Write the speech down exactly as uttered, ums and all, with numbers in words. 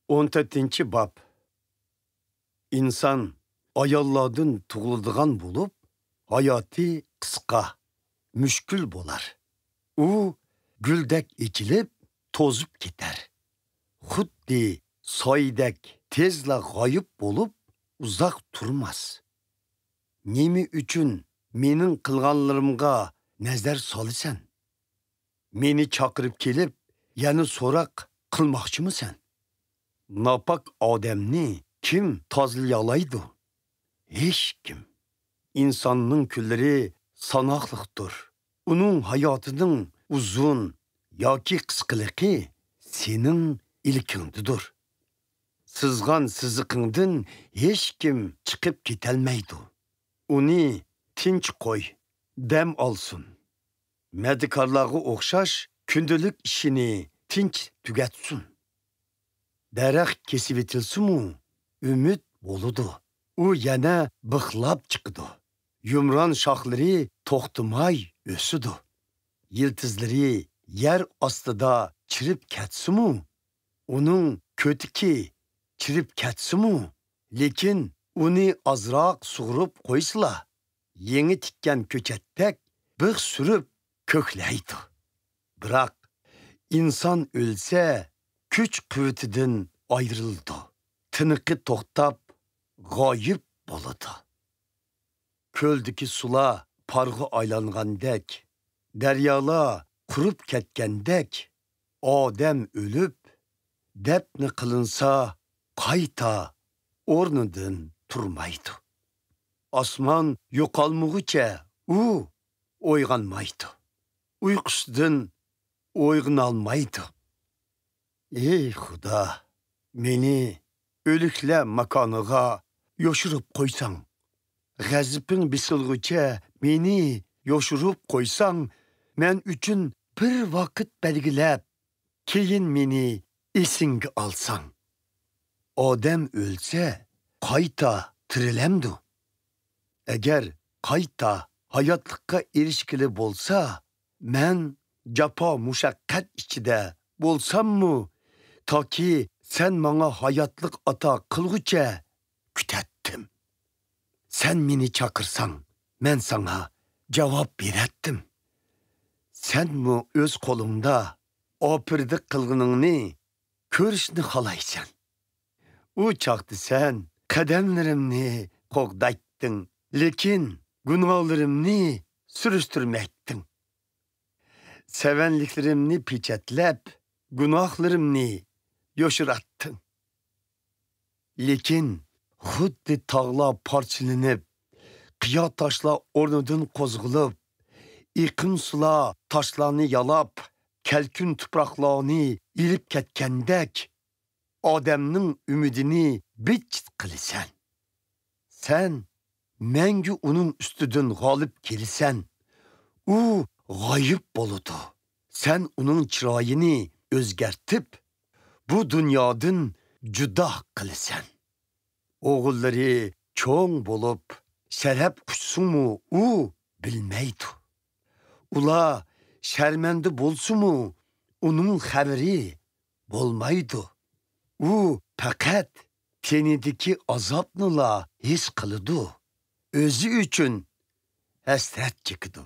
ئون تۆتىنچى باب. ئىنسان ئاياللاردىن تۇغۇلىدىغان بولۇپ، ھاياتى قىسقا، مۈشكۈل بولار. ئۇ گۈلدەك ئېچىلىپ، توزۇپ كېتەر. خۇددى سايىدەك تېزلا غايىب بولۇپ، ئۇزاق تۇرماس. نېمە ئۈچۈن مېنىڭ قىلغانلىرىمغا نەزەر سالىسەن؟ مېنى چاقىرىپ كېلىپ، يەنە سوراق قىلماقچىمۇسەن؟ ناپاك ئادەمنى كىم تازىلىيالايدۇ؟ ھېچكىم. ئىنساننىڭ كۈنلىرى ساناقلىقتۇر. ئۇنىڭ ھاياتىنىڭ ئۇزۇن ياكى قىسقىلىقى سېنىڭ ئىلكىڭدىدۇر. سىزغان سىزىقىڭدىن ھېچكىم چىقىپ كېتەلمەيدۇ. ئۇنى تىنچ قوي، دەم ئالسۇن. مەدىكارلارغا ئوخشاش كۈندىلىك ئىشىنى تىنچ تۈگەتسۇن. دەرەخ كېسىۋېتىلسىمۇ، ئۈمىد بولىدۇ. ئۇ يەنە بىخلاپ چىقىدۇ. يۇمران شاخلىرى توختىماي ئۆسىدۇ. يىلتىزلىرى يەر ئاستىدا چىرىپ كەتسىمۇ، ئۇنىڭ كۆتىكى چىرىپ كەتسىمۇ، لېكىن ئۇنى ئازراق سۇغۇرۇپ قويسىلا، يېڭى تىككەن كۆچەتتەك بىخ سۈرۈپ كۆكلەيدۇ. بىراق، ئىنسان ئۆلسە، كۈچ-قۇۋۋىتىدىن ئايرىلىدۇ. تىنىقى توختاپ، غايىب بولىدۇ. كۆلدىكى سۇلار پارغا ئايلانغاندەك، دەريالار قۇرۇپ كەتكەندەك، ئادەم ئۆلۈپ، دەپنە قىلىنسا، قايتا ئورنىدىن تۇرمايدۇ. ئاسمان يوقالمىغۇچە ئۇ ئويغانمايدۇ. ئۇيقۇسىدىن ئويغىنالمايدۇ. ئەي خۇدا، مېنى ئۆلۈكلەر ماكانىغا يوشۇرۇپ قويساڭ، غەزىپىڭ بېسىلغۇچە مېنى يوشۇرۇپ قويساڭ، مەن ئۈچۈن بىر ۋاقىت بەلگىلەپ، كېيىن مېنى ئېسىڭگە ئالساڭ. ئادەم ئۆلسە، قايتا تىرىلەمدۇ؟ ئەگەر قايتا ھاياتلىققا ئېرىشكىلى بولسا، مەن جاپا-مۇشەققەت ئىچىدە بولساممۇ، تاكى سەن ماڭا ھاياتلىق ئاتا قىلغۇچە كۈتەتتىم. سەن مېنى چاقىرساڭ، مەن ساڭا جاۋاب بېرەتتىم. سەنمۇ ئۆز قولۇڭدا ئاپىرىدە قىلغىنىڭنى كۆرۈشنى خالايسەن. ئۇ چاغدا سەن قەدەملىرىمنى قوغدايتتىڭ، لېكىن گۇناھلىرىمنى سۈرۈشتۈرمەيتتىڭ. سەۋەنلىكلىرىمنى پېچەتلەپ، گۇناھلىرىمنى يوشۇراتتىڭ. لېكىن خۇددى تاغلار پارچىلىنىپ، قىيا تاشلار ئورنىدىن قوزغىلىپ، ئېقىن سۇلار تاشلارنى يالاپ، كەلكۈن تۇپراقلارنى ئېلىپ كەتكەندەك، ئادەمنىڭ ئۈمىدىنى بىت-چىت قىلىسەن. سەن مەڭگۈ ئۇنىڭ ئۈستىدىن غالىب كېلىسەن. ئۇ غايىب بولىدۇ. سەن ئۇنىڭ چىرايىنى ئۆزگەرتىپ، بۇ دۇنيادىن جۇدا قىلىسەن. ئوغۇللىرى چوڭ بولۇپ، شەرەپ قۇچسىمۇ ئۇ بىلمەيدۇ. ئۇلار شەرمەندە بولسىمۇ، ئۇنىڭ خەۋىرى بولمايدۇ. ئۇ پەقەت تېنىدىكى ئازابنىلا ھېس قىلىدۇ. ئۆزى ئۈچۈن ھەسرەت چېكىدۇ.